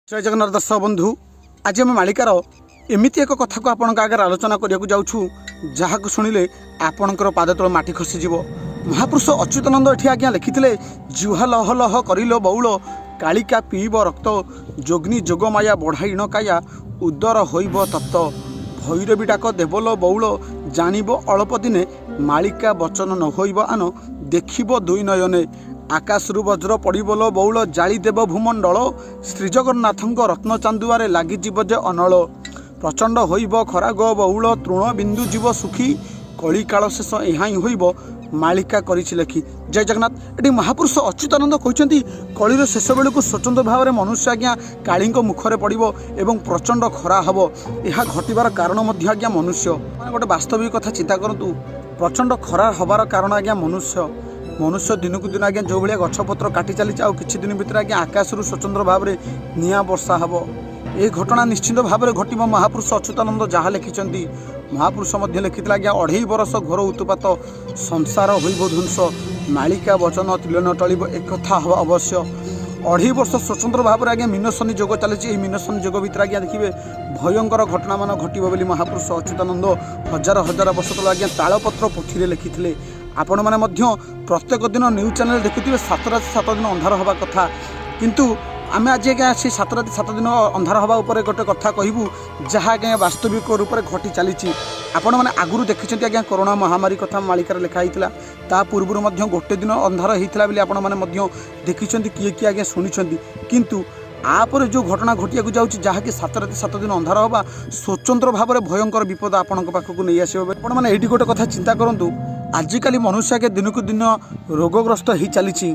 ଜୟ ଜଗନ୍ନାଥ ଦର୍ଶକ ବନ୍ଧୁ, ଆଜି ଆମେ ମାଳିକାର ଏମିତି ଏକ କଥାକୁ ଆପଣଙ୍କ ଆଗରେ ଆଲୋଚନା କରିବାକୁ ଯାଉଛୁ, ଯାହାକୁ ଶୁଣିଲେ ଆପଣଙ୍କର ପାଦ ତଳ ମାଟି ଖସିଯିବ। ମହାପୁରୁଷ ଅଚ୍ୟୁତାନନ୍ଦ ଏଠି ଆଜ୍ଞା ଲେଖିଥିଲେ, ଜିହ୍ୱା ଲହ ଲହ କରିଲ ବଉଳ, କାଳିକା ପିଇବ ରକ୍ତ, ଯୋଗ୍ନି ଯୋଗମାୟା ବଢ଼ାଇଣ କାୟା, ଉଦର ହୋଇବ ତପ୍ତ, ଭୈରବୀ ଡାକ ଦେବଲ ବଉଳ, ଜାଣିବ ଅଳ୍ପ ଦିନେ, ମାଳିକା ବଚନ ନ ହୋଇବ ଆନ, ଦେଖିବ ଦୁଇ ନୟନେ, ଆକାଶରୁ ବଜ୍ର ପଡ଼ିବଲ ବଉଳ, ଜାଳିଦେବ ଭୂମଣ୍ଡଳ, ଶ୍ରୀଜଗନ୍ନାଥଙ୍କ ରତ୍ନ ଚାନ୍ଦୁଆରେ ଲାଗିଯିବ ଯେ ଅନଳ, ପ୍ରଚଣ୍ଡ ହୋଇବ ଖରାଗ ବଉଳ, ତୃଣ ବିନ୍ଦୁ ଯିବ ଶୁଖି, କଳିକାଳ ଶେଷ ଏହା ହିଁ ହୋଇବ, ମାଳିକା କରିଛି ଲେଖି। ଜୟ ଜଗନ୍ନାଥ। ଏଠି ମହାପୁରୁଷ ଅଚ୍ୟୁତାନନ୍ଦ କହିଛନ୍ତି, କଳିର ଶେଷ ବେଳକୁ ସ୍ୱତନ୍ତ୍ର ଭାବରେ ମନୁଷ୍ୟ ଆଜ୍ଞା କାଳୀଙ୍କ ମୁଖରେ ପଡ଼ିବ ଏବଂ ପ୍ରଚଣ୍ଡ ଖରା ହେବ। ଏହା ଘଟିବାର କାରଣ ମଧ୍ୟ ଆଜ୍ଞା ମନୁଷ୍ୟ। ମାନେ ଗୋଟେ ବାସ୍ତବିକ କଥା ଚିନ୍ତା କରନ୍ତୁ, ପ୍ରଚଣ୍ଡ ଖରା ହେବାର କାରଣ ଆଜ୍ଞା ମନୁଷ୍ୟ। ମନୁଷ୍ୟ ଦିନକୁ ଦିନ ଆଜ୍ଞା ଯେଉଁଭଳିଆ ଗଛପତ୍ର କାଟି ଚାଲିଛି, ଆଉ କିଛି ଦିନ ଭିତରେ ଆଜ୍ଞା ଆକାଶରୁ ସ୍ୱତନ୍ତ୍ର ଭାବରେ ନିଆଁ ବର୍ଷା ହେବ। ଏହି ଘଟଣା ନିଶ୍ଚିତ ଭାବରେ ଘଟିବ, ମହାପୁରୁଷ ଅଚ୍ୟୁତାନନ୍ଦ ଯାହା ଲେଖିଛନ୍ତି। ମହାପୁରୁଷ ମଧ୍ୟ ଲେଖିଥିଲେ ଆଜ୍ଞା, 2.5 ବରଷ ଘୋର ଉତ୍ପାତ, ସଂସାର ହୋଇବ ଧ୍ୱଂସ, ମାଳିକା ବଚନ ତିଳେ ନ ଟଳିବ, ଏକଥା ହେବ ଅବଶ୍ୟ। 2.5 ବର୍ଷ ସ୍ୱତନ୍ତ୍ର ଭାବରେ ଆଜ୍ଞା ମୀନ ଶନି ଯୋଗ ଚାଲିଛି। ଏହି ମୀନ ଶନି ଯୋଗ ଭିତରେ ଆଜ୍ଞା ଦେଖିବେ ଭୟଙ୍କର ଘଟଣାମାନ ଘଟିବ ବୋଲି ମହାପୁରୁଷ ଅଚ୍ୟୁତାନନ୍ଦ ହଜାର ହଜାର ବର୍ଷ ତଳେ ଆଜ୍ଞା ତାଳପତ୍ର ପୋଥିରେ ଲେଖିଥିଲେ। ଆପଣମାନେ ମଧ୍ୟ ପ୍ରତ୍ୟେକ ଦିନ ନ୍ୟୁଜ୍ ଚ୍ୟାନେଲ୍ ଦେଖୁଥିବେ 7 ରାତି 7 ଦିନ ଅନ୍ଧାର ହେବା କଥା। କିନ୍ତୁ ଆମେ ଆଜି ଆଜ୍ଞା ସେଇ 7 ରାତି 7 ଦିନ ଅନ୍ଧାର ହେବା ଉପରେ ଗୋଟେ କଥା କହିବୁ, ଯାହା ଆଜ୍ଞା ବାସ୍ତବିକ ରୂପରେ ଘଟି ଚାଲିଛି। ଆପଣମାନେ ଆଗରୁ ଦେଖିଛନ୍ତି ଆଜ୍ଞା, କରୋନା ମହାମାରୀ କଥା ମାଳିକାରେ ଲେଖା ହେଇଥିଲା। ତା ପୂର୍ବରୁ ମଧ୍ୟ ଗୋଟେ ଦିନ ଅନ୍ଧାର ହେଇଥିଲା ବୋଲି ଆପଣମାନେ ମଧ୍ୟ ଦେଖିଛନ୍ତି, କିଏ କିଏ ଆଜ୍ଞା ଶୁଣିଛନ୍ତି। କିନ୍ତୁ ୟାପରେ ଯେଉଁ ଘଟଣା ଘଟିବାକୁ ଯାଉଛି, ଯାହାକି 7 ରାତି 7 ଦିନ ଅନ୍ଧାର ହେବା, ସ୍ୱତନ୍ତ୍ର ଭାବରେ ଭୟଙ୍କର ବିପଦ ଆପଣଙ୍କ ପାଖକୁ ନେଇ ଆସିବ। ଆପଣମାନେ ଏଇଠି ଗୋଟେ କଥା ଚିନ୍ତା କରନ୍ତୁ, ଆଜିକାଲି ମନୁଷ୍ୟ ଆଜ୍ଞା ଦିନକୁ ଦିନ ରୋଗଗ୍ରସ୍ତ ହେଇ ଚାଲିଛି।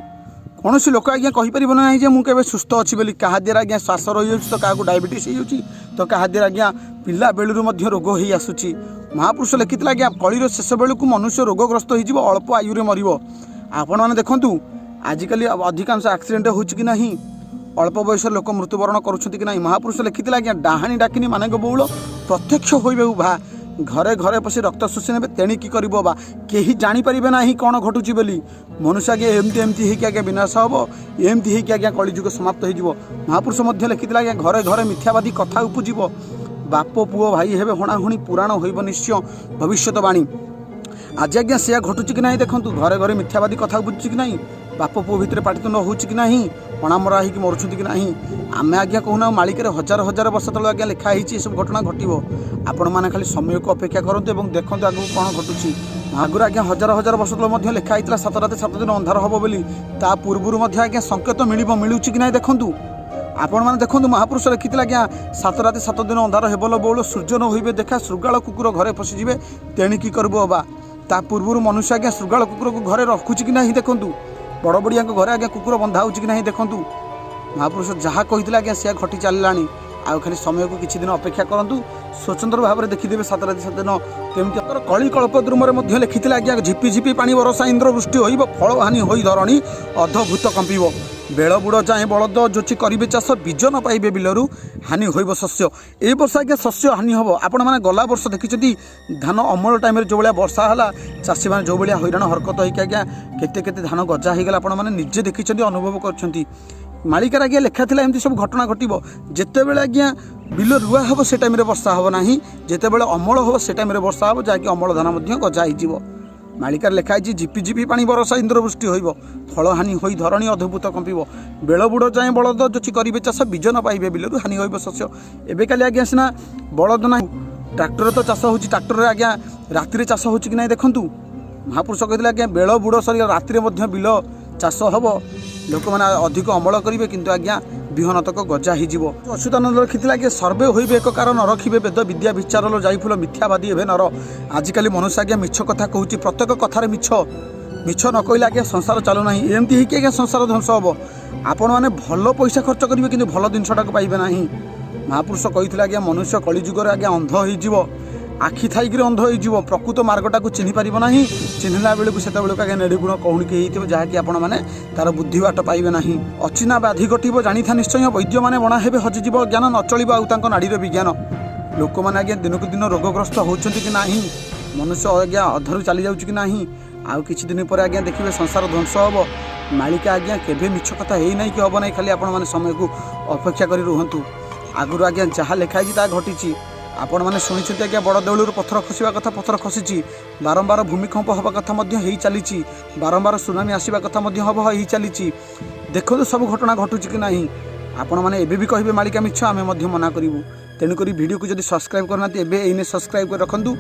କୌଣସି ଲୋକ ଆଜ୍ଞା କହିପାରିବ ନାହିଁ ଯେ ମୁଁ କେବେ ସୁସ୍ଥ ଅଛି ବୋଲି। କାହା ଦେହରେ ଆଜ୍ଞା ଶ୍ୱାସ ରହିଯାଉଛି ତ କାହାକୁ ଡାଇବେଟିସ୍ ହେଇଯାଉଛି ତ କାହା ଦେହରେ ଆଜ୍ଞା ପିଲା ବେଳରୁ ମଧ୍ୟ ରୋଗ ହେଇ ଆସୁଛି। ମହାପୁରୁଷ ଲେଖିଥିଲା ଆଜ୍ଞା, କଳିର ଶେଷ ବେଳକୁ ମନୁଷ୍ୟ ରୋଗଗ୍ରସ୍ତ ହେଇଯିବ, ଅଳ୍ପ ଆୟୁରେ ମରିବ। ଆପଣମାନେ ଦେଖନ୍ତୁ, ଆଜିକାଲି ଅଧିକାଂଶ ଆକ୍ସିଡେଣ୍ଟ ହେଉଛି କି ନାହିଁ? ଅଳ୍ପ ବୟସର ଲୋକ ମୃତ୍ୟୁବରଣ କରୁଛନ୍ତି କି ନାହିଁ? ମହାପୁରୁଷ ଲେଖିଥିଲେ ଆଜ୍ଞା, ଡାହାଣୀ ଡାକିନୀ ମାନଙ୍କ ବଉଳ ପ୍ରତ୍ୟକ୍ଷ ହୋଇବେ ଉଭା, ଘରେ ଘରେ ପଶି ରକ୍ତ ଶୋଷି ନେବେ, ତେଣିକି କରିବ ବା। କେହି ଜାଣିପାରିବେ ନାହିଁ କ'ଣ ଘଟୁଛି ବୋଲି। ମନୁଷ୍ୟ ଆଜ୍ଞା ଏମିତି ଏମିତି ହେଇକି ଆଜ୍ଞା ବିନାଶ ହେବ, ଏମିତି ହେଇକି ଆଜ୍ଞା କଳିଯୁଗ ସମାପ୍ତ ହେଇଯିବ। ମହାପୁରୁଷ ମଧ୍ୟ ଲେଖିଥିଲେ ଆଜ୍ଞା, ଘରେ ଘରେ ମିଥ୍ୟାବାଦୀ କଥା ଉପୁଜିବ, ବାପ ପୁଅ ଭାଇ ହେବେ ହଣାହୁଣି, ପୁରାଣ ହୋଇବ ନିଶ୍ଚୟ ଭବିଷ୍ୟତ ବାଣୀ। ଆଜି ଆଜ୍ଞା ସେୟା ଘଟୁଛି କି ନାହିଁ ଦେଖନ୍ତୁ। ଘରେ ଘରେ ମିଥ୍ୟାବାଦୀ କଥା ଉପୁଜୁଛି କି ନାହିଁ? ବାପ ପୁଅ ଭିତରେ ପାଟିତୁଣ୍ଡ ହେଉଛି କି ନାହିଁ? ହଣାମରା ହେଇକି ମରୁଛନ୍ତି କି ନାହିଁ? ଆମେ ଆଜ୍ଞା କହୁନା, ମାଳିକାରେ ହଜାର ହଜାର ବର୍ଷ ତଳେ ଆଜ୍ଞା ଲେଖା ହେଇଛି ଏସବୁ ଘଟଣା ଘଟିବ। ଆପଣମାନେ ଖାଲି ସମୟକୁ ଅପେକ୍ଷା କରନ୍ତୁ ଏବଂ ଦେଖନ୍ତୁ ଆଗକୁ କ'ଣ ଘଟୁଛି। ଆଗରୁ ଆଜ୍ଞା ହଜାର ହଜାର ବର୍ଷ ତଳେ ମଧ୍ୟ ଲେଖା ହେଇଥିଲା 7 ରାତି 7 ଦିନ ଅନ୍ଧାର ହେବ ବୋଲି। ତା ପୂର୍ବରୁ ମଧ୍ୟ ଆଜ୍ଞା ସଂକେତ ମିଳିବ, ମିଳୁଛି କି ନାହିଁ ଦେଖନ୍ତୁ। ଆପଣମାନେ ଦେଖନ୍ତୁ, ମହାପୁରୁଷ ଲେଖିଥିଲେ ଆଜ୍ଞା, 7 ରାତି 7 ଦିନ ଅନ୍ଧାର ହେବ ବଉଳ, ସୂର୍ଯ୍ୟ ନ ହୋଇବେ ଦେଖା, ଶୃଗାଳ କୁକୁର ଘରେ ପଶିଯିବେ, ତେଣିକି କରିବ ଅବା। ତା ପୂର୍ବରୁ ମନୁଷ୍ୟ ଆଜ୍ଞା ଶୃଗାଳ କୁକୁରକୁ ଘରେ ରଖୁଛି କି ନାହିଁ ଦେଖନ୍ତୁ। ବଡ଼ ବଡ଼ିଆଙ୍କ ଘରେ ଆଜ୍ଞା କୁକୁର ବନ୍ଧା ହେଉଛି କି ନାହିଁ ଦେଖନ୍ତୁ। ମହାପୁରୁଷ ଯାହା କହିଥିଲେ ଆଜ୍ଞା, ସେୟା ଘଟି ଚାଲିଲାଣି। ଆଉ ଖାଲି ସମୟକୁ କିଛି ଦିନ ଅପେକ୍ଷା କରନ୍ତୁ, ସ୍ୱତନ୍ତ୍ର ଭାବରେ ଦେଖିଦେବେ 7 ରାତି 7 ଦିନ କେମିତି। କଳି କଳ୍ପଦ୍ରୁମରେ ମଧ୍ୟ ଲେଖିଥିଲେ ଆଜ୍ଞା, ଝିପି ଝିପି ପାଣି ବରସା ଇନ୍ଦ୍ର ବୃଷ୍ଟି ହୋଇବ, ଫଳ ହାନି ହୋଇ ଧରଣୀ ଅଧଭୂତ କମ୍ପିବ, ବେଳ ବୁଡ଼ ଯାଏଁ ବଳଦ ଯୋଚି କରିବେ ଚାଷ, ବୀଜ ନ ପାଇବେ ବିଲରୁ, ହାନି ହୋଇବ ଶସ୍ୟ। ଏଇ ବର୍ଷ ଆଜ୍ଞା ଶସ୍ୟ ହାନି ହେବ। ଆପଣମାନେ ଗଲା ବର୍ଷ ଦେଖିଛନ୍ତି, ଧାନ ଅମଳ ଟାଇମ୍ରେ ଯେଉଁଭଳିଆ ବର୍ଷା ହେଲା, ଚାଷୀମାନେ ଯେଉଁଭଳିଆ ହଇରାଣ ହରକତ ହେଇକି ଆଜ୍ଞା କେତେ କେତେ ଧାନ ଗଜା ହେଇଗଲା, ଆପଣମାନେ ନିଜେ ଦେଖିଛନ୍ତି, ଅନୁଭବ କରିଛନ୍ତି। ମାଳିକାରେ ଆଜ୍ଞା ଲେଖା ଥିଲା ଏମିତି ସବୁ ଘଟଣା ଘଟିବ। ଯେତେବେଳେ ଆଜ୍ଞା ବିଲ ରୁଆ ହେବ, ସେ ଟାଇମ୍ରେ ବର୍ଷା ହେବ ନାହିଁ। ଯେତେବେଳେ ଅମଳ ହେବ, ସେ ଟାଇମ୍ରେ ବର୍ଷା ହେବ, ଯାହାକି ଅମଳ ଧାନ ମଧ୍ୟ ଗଜା ହେଇଯିବ। ମାଳିକାରେ ଲେଖା ହେଇଛି, ଝିପି ଝିପି ପାଣି ବରସା ଇନ୍ଦ୍ରବୃଷ୍ଟି ହୋଇବ, ଫଳ ହାନି ହୋଇ ଧରଣୀ ଅଧଭୂତ କମ୍ପିବ, ବେଳ ବୁଡ଼ ଯାଏଁ ବଳଦ ଯୋଚି କରିବେ ଚାଷ, ବୀଜ ନ ପାଇବେ ବିଲରୁ, ହାନି ହୋଇବ ଶସ୍ୟ। ଏବେ କାଲି ଆଜ୍ଞା ସିନା ବଳଦ ନାହିଁ, ଟ୍ରାକ୍ଟର ତ ଚାଷ ହେଉଛି। ଟ୍ରାକ୍ଟରରେ ଆଜ୍ଞା ରାତିରେ ଚାଷ ହେଉଛି କି ନାହିଁ ଦେଖନ୍ତୁ। ମହାପୁରୁଷ କହିଥିଲେ ଆଜ୍ଞା, ବେଳ ବୁଡ଼ ସରିଗଲା, ରାତିରେ ମଧ୍ୟ ବିଲ ଚାଷ ହେବ, ଲୋକମାନେ ଅଧିକ ଅମଳ କରିବେ, କିନ୍ତୁ ଆଜ୍ଞା ବିହନ ତକ ଗଜା ହେଇଯିବ। ଅଚ୍ୟୁତାନନ୍ଦ ଲେଖିଥିଲା ଆଜ୍ଞା, ସର୍ବେ ହୋଇବେ ଏକକାର, ନ ରଖିବେ ବେଦ ବିଦ୍ୟା ବିଚାର ଯାଇ ଫୁଲ, ମିଥ୍ୟାବାଦୀ ହେବେ ନର। ଆଜିକାଲି ମନୁଷ୍ୟ ଆଜ୍ଞା ମିଛ କଥା କହୁଛି, ପ୍ରତ୍ୟେକ କଥାରେ ମିଛ। ମିଛ ନ କହିଲେ ଆଜ୍ଞା ସଂସାର ଚାଲୁନାହିଁ। ଏମିତି ହେଇକି ଆଜ୍ଞା ସଂସାର ଧ୍ୱଂସ ହେବ। ଆପଣମାନେ ଭଲ ପଇସା ଖର୍ଚ୍ଚ କରିବେ, କିନ୍ତୁ ଭଲ ଜିନିଷଟାକୁ ପାଇବେ ନାହିଁ। ମହାପୁରୁଷ କହିଥିଲେ ଆଜ୍ଞା, ମନୁଷ୍ୟ କଳିଯୁଗରେ ଆଜ୍ଞା ଅନ୍ଧ ହେଇଯିବ, ଆଖି ଥାଇକିରି ଅନ୍ଧ ହେଇଯିବ, ପ୍ରକୃତ ମାର୍ଗଟାକୁ ଚିହ୍ନି ପାରିବ ନାହିଁ। ଚିହ୍ନିଲା ବେଳକୁ ସେତେବେଳକୁ ଆଜ୍ଞା ନେଡ଼ି ଗୁଣ କହୁଣିକି ହେଇଥିବ, ଯାହାକି ଆପଣମାନେ ତାର ବୁଦ୍ଧି ବାଟ ପାଇବେ ନାହିଁ। ଅଚିହ୍ନା ବ୍ୟାଧି ଘଟିବ ଜାଣିଥା ନିଶ୍ଚୟ, ବୈଦ୍ୟମାନେ ବଣା ହେବେ, ହଜିଯିବ ଜ୍ଞାନ, ନ ଚଳିବ ଆଉ ତାଙ୍କ ନାଡ଼ିର ବିଜ୍ଞାନ। ଲୋକମାନେ ଆଜ୍ଞା ଦିନକୁ ଦିନ ରୋଗଗ୍ରସ୍ତ ହେଉଛନ୍ତି କି ନାହିଁ? ମନୁଷ୍ୟ ଆଜ୍ଞା ଅଧରୁ ଚାଲି ଯାଉଛି କି ନାହିଁ? ଆଉ କିଛି ଦିନ ପରେ ଆଜ୍ଞା ଦେଖିବେ ସଂସାର ଧ୍ୱଂସ ହେବ। ମାଳିକା ଆଜ୍ଞା କେବେ ମିଛ କଥା ହେଇନାହିଁ କି ହେବ ନାହିଁ। ଖାଲି ଆପଣମାନେ ସମୟକୁ ଅପେକ୍ଷା କରି ରୁହନ୍ତୁ। ଆଗରୁ ଆଜ୍ଞା ଯାହା ଲେଖା ହେଇଛି ତାହା ଘଟିଛି। ଆପଣମାନେ ଶୁଣିଛନ୍ତି ଆଜ୍ଞା, ବଡ଼ ଦେଉଳରୁ ପଥର ଖସିବା କଥା, ପଥର ଖସିଛି। ବାରମ୍ବାର ଭୂମିକମ୍ପ ହେବା କଥା ମଧ୍ୟ ହେଇ ଚାଲିଛି। ବାରମ୍ବାର ସୁନାମି ଆସିବା କଥା ମଧ୍ୟ ହେବ, ହେଇ ଚାଲିଛି। ଦେଖନ୍ତୁ ସବୁ ଘଟଣା ଘଟୁଛି କି ନାହିଁ। ଆପଣମାନେ ଏବେ ବି କହିବେ ମାଳିକା ମିଛ, ଆମେ ମଧ୍ୟ ମନା କରିବୁ। ତେଣୁକରି ଭିଡ଼ିଓକୁ ଯଦି ସବସ୍କ୍ରାଇବ୍ କରିନାହାନ୍ତି, ଏବେ ଏଇନେ ସବସ୍କ୍ରାଇବ୍ କରି ରଖନ୍ତୁ।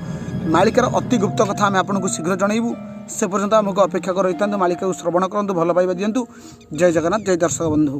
ମାଳିକାର ଅତି ଗୁପ୍ତ କଥା ଆମେ ଆପଣଙ୍କୁ ଶୀଘ୍ର ଜଣାଇବୁ। ସେ ପର୍ଯ୍ୟନ୍ତ ଆମକୁ ଅପେକ୍ଷା କରି ରହିଥାନ୍ତୁ, ମାଳିକାକୁ ଶ୍ରବଣ କରନ୍ତୁ, ଭଲ ପାଇବା ଦିଅନ୍ତୁ। ଜୟ ଜଗନ୍ନାଥ, ଜୟ ଦର୍ଶକ ବନ୍ଧୁ।